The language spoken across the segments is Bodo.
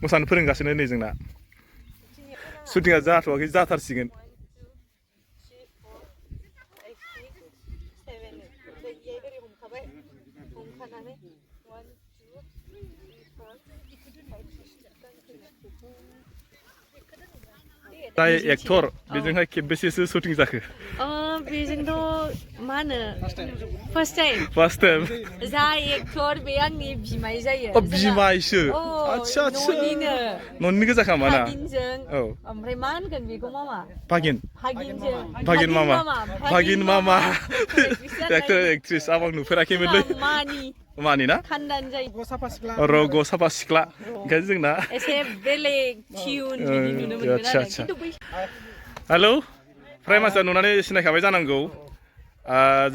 मोसानो फोरोंगासिनो नै जोंना शुटिंआ जाथ'वाखै जाथारसिगोन जाय एक्टर बेजोंहाय खेबबेसेसो शुटिं जाखो बेजोंथ' मा होनो फार्स्ट टाइम जाय एक्टर बे आंनि बिमाय जायो बिमायसो आच्छा आच्छा न'नि गोजाखा माना औ ओमफ्राय मा होनगोन बेखौ मामा भागिन मामा एक्टर एक्ट्रिस आं नुफेराखैमोनलै मानि ना रग' साफा सिख्ला ओंखायनो जोंना एसे बेलेग टिउन बिदि नुनो मोनगोन आरो खिन्थु हेलौ फ्राय मानसिया नुनानै सिनायखाबाय जानांगौ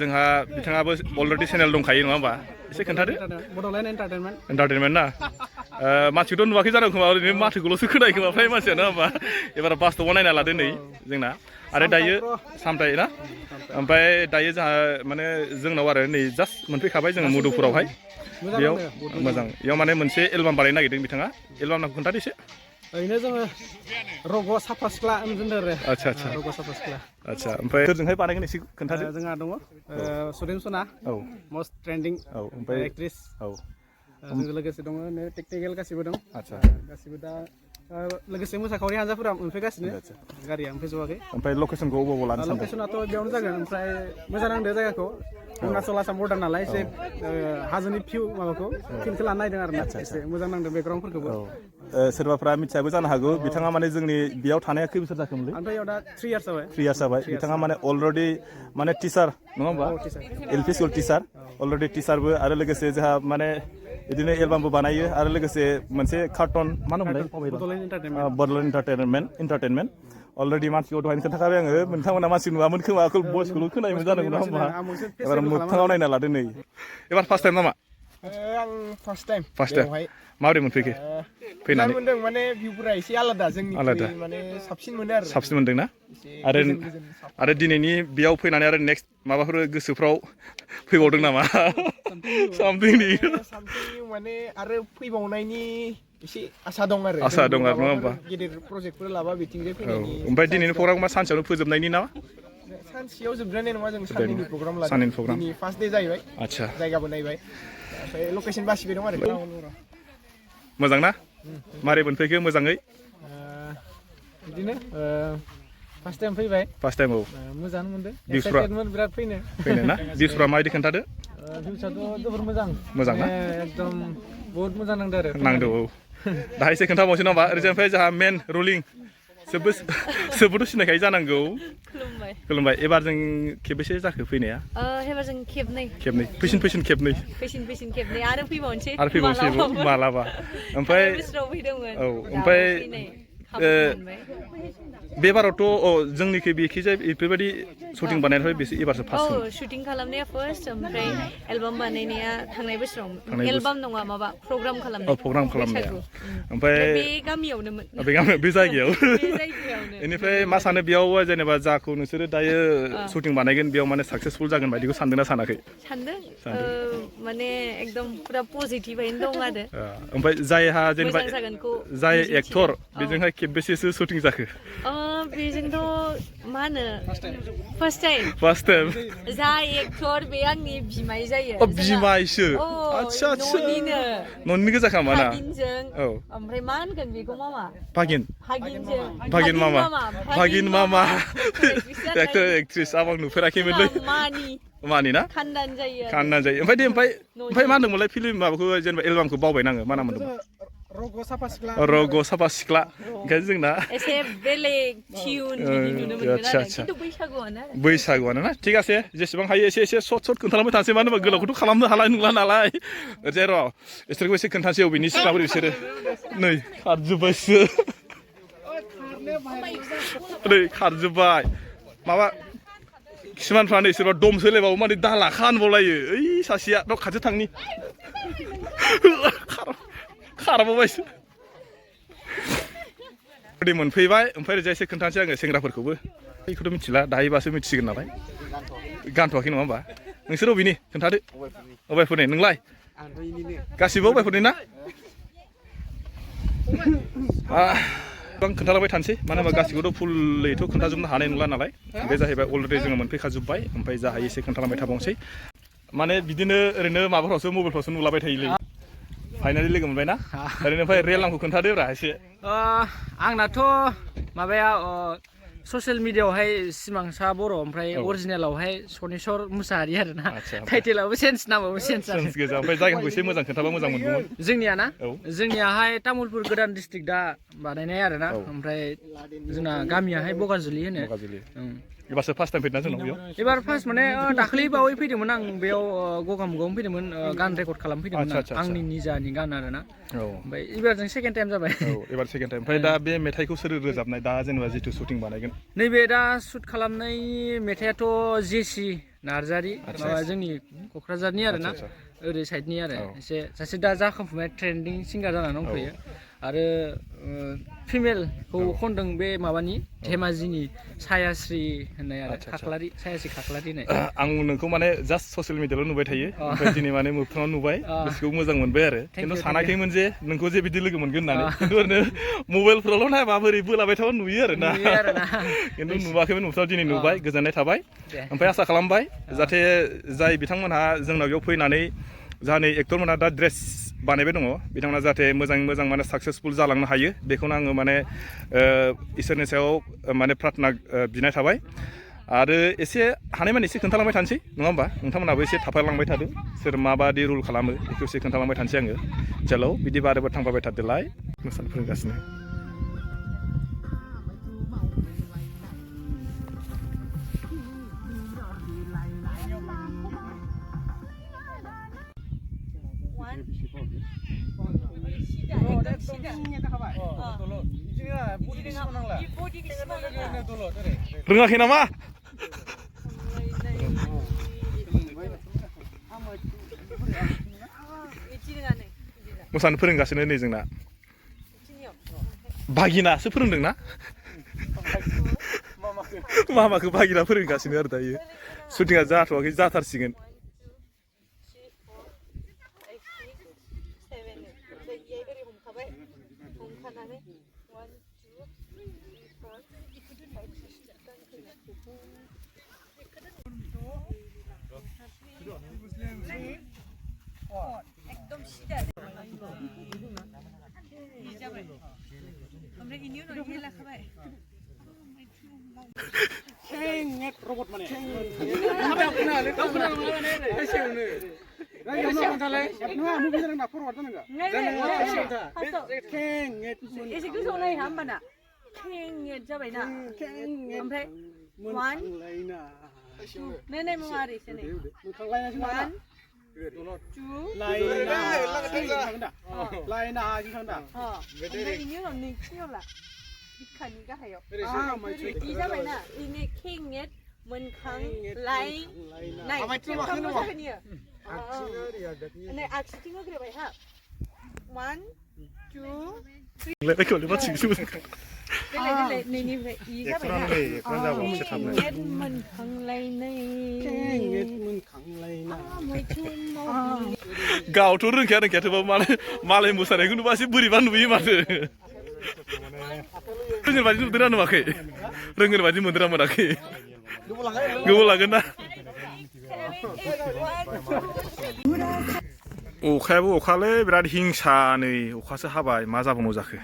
जोंहा बिथाङाबो अलरेडि चेनेल दंखायो नङा होमबा एसे खोन्थादो बड'लेण्ड एन्टारटेनमेन्ट ना मानसिखौथ' नुवाखै जानांगौ खोमा ओरैनो माथोखौल'सो खोनायो खोमा फ्राय मानसिया नङा होमबा एबार बास्तबआव नायना लादो नै जोंना आरो दायो सामथाय ना ओमफ्राय दायो जोंहा माने जोंनाव आरो नै जास्ट मोनफैखाबाय जोङो मधुपुरावहाय बेयाव मोजां बेयाव माने मोनसे एलबाम बानायनो नागिरदों बिथाङा एलबाम नामखौ खोन्थादो एसे ओरैनो जोङो रग' साफा सिख्ला होनदों आरो आच्छा रग' साफा सिख्ला आच्छा ओमफ्राय सोरजोंहाय बानायगोन एसे खोन्थादो जोंहा दङ सुदेमसना मस्ट ट्रेन्डिं ओमफ्राय एक्ट्रिस जों लोगोसे दङ टेकनिकेल गासिबो दं आच्छा गासिबो दा लोगोसे मोसाखावरि हानजाफोरा मोनफैगासिनो गारिया मोनफैजोबाखै ओमफ्राय लकेसनखौ अबाव लानो सानदों लकेसनाथ' बेयावनो जागोन ओमफ्राय मोजां नांदो जायगाखौ अरुणाचल आसाम बर्डार नालाय एसे हाजोनि भिउ माबाखौ फिल्डखौ लानो नागिरदों आरो ना एसे मोजां नांदों बेकग्राउन्डफोरखौबो सोरबाफ्रा मिथियाबो जानो हागौ बिथाङा माने जोंनि बेयाव थानाया खै बोसोर जाखोमोनलै ओमफ्राय बेयाव दा 3 इयार्स जाबाय 3 इयार्स जाबाय बिथाङा माने अलरेडि माने टिचार नङा होमबा एलपि स्कुल टिचार अलरेडि टिचारबो आरो लोगोसे जोंहा माने बिदिनो एलबामबो बानायो आरो लोगोसे मोनसे कार्टन मा होनोमोनलाय बड'लेण्ड एन्टारटेनमेन्ट अलरेडि मानसिखौ दहायनो खोन्थाखाबाय आङो नोंथांमोना मानसि नुवामोन खोमा बयसखौल' खोनायोमोन जानांगौ नङा होमबा एबार मोगथाङाव नायना लादो नै एबार फार्स्ट टाइम नामा आं फार्स्ट टाइम माबोरै मोनफैखो फैनानै मोनदों माने भिउफोरा एसे आलादा जोंनिख्रुइ माने साबसिन मोनो आरो साबसिन मोनदोंना आरो दिनैनि बेयाव फैनानै आरो नेक्स्ट माबाफोर गोसोफ्राव फैबावदों नामा सामथिं माने आरो फैबावनायनि एसे आसा दं आरो नङा होमबा गेदेर प्रजेक्टफोर लाबा बिथिंजाय फैनायनि ओमफ्राय दिनैनि प्रग्रामा सानसेयावनो फोजोबनायनि नामा सानसेयाव जोबद्रायनाय नङा जों साननैनि प्रग्राम लादों दिनै फार्स्ट दे जाहैबाय आच्छा जायगाबो नायबाय ओमफ्राय लकेसन बासिबाय दं आरो मोजां ना मारै मोनफैखो मोजाङै बिदिनो फार्स्ट टाइम फैबाय मोजां मोनदों एक्साइटेडमोन बिराद फैनो ना भिउसफ्रा माबायदि खोन्थादो भिउसआथ' जोबोर मोजां ना एकदम बहुत मोजां नांदो आरो दाहाय एसे खोन्थाबावनोसै नामा ओरैजाय ओमफ्राय जोंहा मेन रुलिं सोबबोथ' सिनायखायो जानांगौ खुलुमबाय एबार जों खेबबेसे जाखो फैनाया एबार जों खेबनै फैसिन खेबनै आरो फैबावनोसै मालाबा ओमफ्राय ओमफ्राय बे बारावथ' जोंनिखै बेखिजाय बेफोरबायदि शुटिं बानायनाय बेसे एबारसो फार्स्ट शुटिं खालामनाया फार्स्ट ओमफ्राय एलबाम बानायनाया थांनाय बोसोराव एलबाम नङा माबा प्रग्राम खालामनाया ओमफ्राय बे गामियावनोमोन बे जायगायाव बेनिफ्राय मा सानो बेयाव जेनेबा जाखौ नोंसोरो दायो शुटिं बानायगोन बेयाव माने साक्सेसफुल जागोन बायदिखौ सानदोंना सानाखै माने एकदम पुरा पजिटिभैनो दं आरो ओमफ्राय जायहा जेनेबा जाय एक्टर बेजोंहाय खेबबेसेसो शुटिं जाखो बेजोंथ' मा होनो फार्स्ट टाइम जाय एक्टर बे आंनि बिमाय जायो बिमायसो आच्छा न'नि गोजाखा माना ओमफ्राय मा होनगोन बेखौ मामा भागिन मामा एक्टर एक्ट्रिस आं नुफेराखैमोनलै मानि ना खान्दान जायो ओमफ्राय मा होनदोंमोनलाय फिल्म माबाखौ जेनेबा एलबामखौ बावबाय नाङो मा नाम होनदोंमोन रग' साफा सिख्ला ओंखायनो जोंना एसे बेलेग टिउन बिदि नुनो मोनगोन आरो खिन्थु बैसागुआनो ना थिग আছে जेसेबां हायो एसे सर्ट खोन्थालांबाय थानोसै मानो होनबा गोलावखौथ' खालामनो हानाय नंला नालाय ओरैजाय र' बिसोरखौ एसे खोन्थानोसै अबेनि सिख्लाफोर बिसोरो नै खारजोब्बायसो खारजोब्बाय माबा किसुमानफ्रा नै सोरबा दम सोलायबावो माने दालाखा होनबावलायो ओइ सासेया र' खाथियाव थांनि खारबावबायसो मोनफैबाय ओमफ्राय ओरैजाय एसे खोन्थानोसै आङो सेंग्राफोरखौबो बेखौथ' मिथिला दायोबासो मिथिसिगोन नालाय गानथ'वाखै नङा होमबा नोंसोर अबेनि खोन्थादो अबेफोरनि नोंलाय गासिबो अबेफोरनि ना आं खोन्थालांबाय थानोसै मानो होनबा गासिखौबो फुलैथ' खोन्थाजोबनो हानाय नंला नालाय बे जाहैबाय अलरेडि जोङो मोनफैखाजोब्बाय ओमफ्राय जा हायो एसे खोन्थालांबाय थाबावनोसै माने बिदिनो ओरैनो माबाफ्रावसो मबाइलफ्रावसो नुलाबाय थायोलै फाइनालि लोगो मोनबाय ना ओरैनो ओमफ्राय रियेल नामखौ खोन्थादोब्रा एसे आंनाथ' माबाया ससियेल मिडियाआवहाय सिमांसा बर' ओमफ्राय अरिजिनेलावहाय सनेस्वर मुसाहारि आरोना टाइटेलाबो चेन्ज नामाबो चेन्ज गोजा ओमफ्राय जायगाखौ एसे मोजां खोन्थाबा मोजां मोनगौमोन जोंनिया ना जोंनियाहाय तामुलपुर गोदान डिस्ट्रिक्ट दा बानायनाय आरोना ओमफ्राय जोंना गामियाहाय बगाजुलि होनो एबारसो फार्स्ट टाइम फैदोंना जोंनाव बेयाव एबार फार्स्ट माने दाख्लै बावै फैदोंमोन आं बेयाव गगामुगावनो फैदोंमोन गान रेकर्ड खालामफैदोंमोन आंनि निजानि गान आरोना ओमफ्राय एबारजों सेकेन्ड टाइम जाबाय एबार सेकेन्ड टाइम ओमफ्राय दा बे मेथाइखौ सोर रोजाबनाय दा जेनेबा जिथु शुटिं बानायगोन नैबे दा शुट खालामनाय मेथाइआथ' जेसि नार्जारि माबा जोंनि क'क्राझारनि आरोना ओरै साइडनि आरो एसे सासे दा जाखांफुनाय ट्रेन्डिं सिंगार जानानै दंथ'यो आरो फिमेलखौ खनदों बे माबानि धेमाजिनि सायास्रि होननाय आरो खाख्लारि सायास्रि खाख्लारि होननाय आं नोंखौ माने जास्ट ससियेल मिडियायावल' नुबाय थायो ओमफ्राय दिनै माने मोगथाङाव नुबाय गोसोखौ मोजां मोनबाय आरो खिन्थु सानाखैमोन जे नोंखौ जे बिदि लोगो मोनगोन होननानै खिन्थु ओरैनो मबाइलफ्रावल' नायबा बोरै बोलाबाय थाबा नुयो आरोना खिन्थु नुवाखैमोन मोगथाङाव दिनै नुबाय गोजोननाय थाबाय ओमफ्राय आसा खालामबाय जाहाथे जाय बिथांमोनहा जोंनाव बेयाव फैनानै जाहानि एक्टरमोनहा दा ड्रेस बानायबाय दङ बिथांमोना जाहाथे मोजाङै मोजां माने साक्सेसफुल जालांनो हायो बेखौनो आङो माने इसोरनि सायाव माने प्रार्थना बिनाय थाबाय आरो एसे हानायमानि एसे खोन्थालांबाय थानोसै नङा होमबा नोंथांमोनाबो एसे थाफालांबाय थादो सोर माबादि रुल खालामो बेखौ एसे खोन्थालांबाय थानोसै आङो चेल' बिदिबा आरोबाव थांफाबाय थादोलाय मोसानो फोरोंगासिनो रोङाखै नामा मोसानो फोरोंगासिनो नै जोंना बागिनासो फोरोंदोंना मामाखौ बागिना फोरोंगासिनो आरो दायो शुटिंआ जाथ'वाखै जाथारसिगोन एकदम सिदा जाबाय ओमफ्राय इनि उनाव हे लाखाबाय रबट माने एसे गोसोआव नायहा होमबाना खेंएट जाबायना ओमफ्राय वान नै मुङा ओरैसो नै वान बिखानि गाहायाव इ जाबायना इनि खेंएट मोनखां लाइ नाय नै आगसिथिं होग्रोबाय हा 1 2 देलाय नैनिफ्राय इ जाबायना खेंएट मोनखांलायनाय गावथ' रोंखाया थेवबाबो मालाय मोसानायखौ नुबा एसे बोरैबा नुयो माथो रोङो बादि नुदोंना नुवाखै रोङो बादि मोनदोंना मोनाखै गोबाव लागोन ना अखायाबो अखालै बिराद हिंसा नै अखासो हाबाय मा जाबावनो जाखो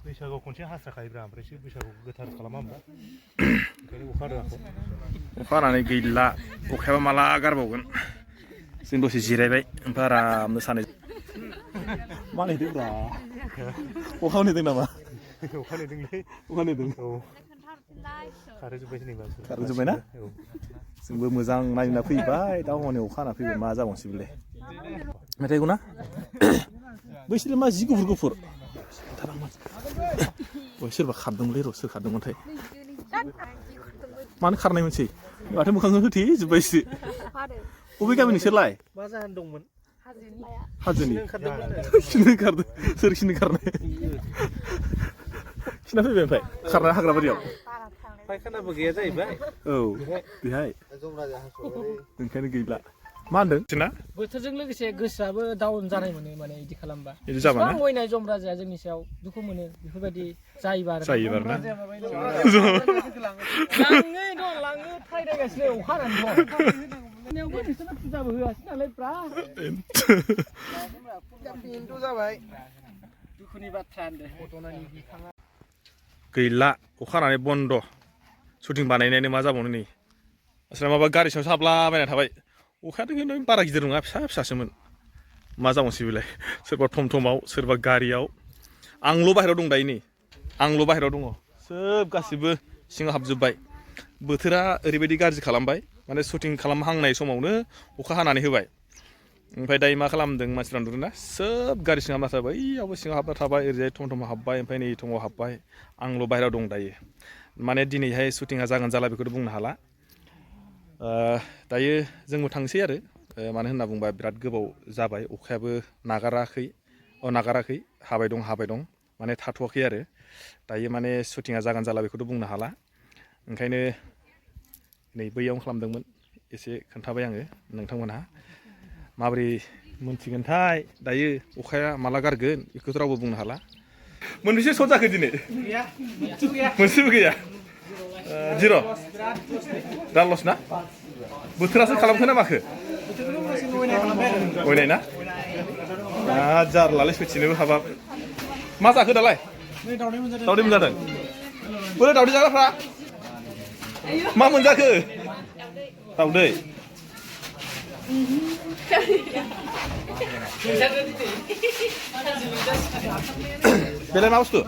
बैसागुआव खनसे हास्राखायोब्रा ओमफ्रायसो बैसागु गोथार खालामा होमबा ओंखायनो अखा रोङाखै अखा हानानै गैला अखायाबा माला गारबावगोन जों दसे जिरायबाय ओमफ्राय आरामनो सानै मा नेदोंब्रा अखा नेदों नामा अखा नेदोंलै अखा नेदों औ खारजोब्बायसो नै बासो खारजोब्बाय ना जोंबो मोजां नायना फैबाय दा हनै अखा हाना फैबाय मा जाबावनोसै बेलाय मेथाइखौ ना बैसोर मा जि गुफुर गुफुर सोरबा खारदोंमोनलै र' सोर खारदोंमोनथाय मानो खारनाय मोनसै माथो मोखांखौ होथेजोब्बायसो बबे गामि नोंसोरलाय मा जाहोन दंमोन हाजोनि खिनो ओंखारदों सोर खिनो ओंखारनाय खिना फैबाय ओमफ्राय खारना हाग्रा बारियाव फायखानाबो गैया जाहैबाय औ बेहाय ओंखायनो गैला मा होनदों जोंना बोथोरजों लोगोसे गोसोआबो डाउन जानाय मोनो माने इदि खालामबा बिदि जाबा ना? गोबां अयनाय जमरा जाया जोंनि सायाव दुखु मोनो बेफोरबायदि जायोबा आरो जायोबा आरो ना? लाङो फायदायगासिनो अखा हानानै दं बिसोरनो फुजाबो होआसै नालाय ब्रा दुखुनि बाथ्रा होनदो गैला अखा हानानै बन्द शुटिं बानायनायानो मा जाबावनो नै आसला माबा गारि सायावसो हाबलाबायना थाबाय अखायाथ' खिन्थु बारा गिदिर नङा फिसा फिसासोमोन मा जाबावनोसै बेलाय सोरबा टमटमाव सोरबा गारियाव आंल' बाहेरायाव दं दायो नै आंल' बाहेरायाव दङ सोब गासिबो सिङाव हाबजोब्बाय बोथोरा ओरैबायदि गाज्रि खालामबाय माने शुटिं खालामहांनाय समावनो अखा हानानै होबाय ओमफ्राय दायो मा खालामदों मानसिफ्रा नुदोंना सोब गारि सिङाव हाबना थाबाय बैयावबो सिङाव हाबना थाबाय ओरैजाय टमटमाव हाबबाय ओमफ्राय नै थङाव हाबबाय आंल' बाहेरायाव दं दायो माने दिनैहाय शुटिंआ जागोन जाला बेखौथ' बुंनो हाला दायो जोंबो थांसै आरो मानो होनना बुंबा बिराद गोबाव जाबाय अखायाबो नागाराखै हाबाय दं माने थाथ'वाखै आरो दायो माने शुटिंआ जागोन जाला बेखौथ' बुंनो हाला ओंखायनो नै बैयावनो खालामदोंमोन एसे खोन्थाबाय आङो नोंथांमोनहा माबोरै मोनथिगोनथाय दायो अखाया माला गारगोन बेखौथ' रावबो बुंनो हाला मोनबेसे शट जाखो दिनै मोनसेबो गैया जिर' दा लस ना बोथोरासो खालामखो ना माखो अयनाय ना जारलालै सैथिनोबो हाबाब मा जाखो दालाय दावदै मोनजादों बोरै दावदै जाग्राफ्रा मा मोनजाखो दावदै बेलाय मा बुस्थु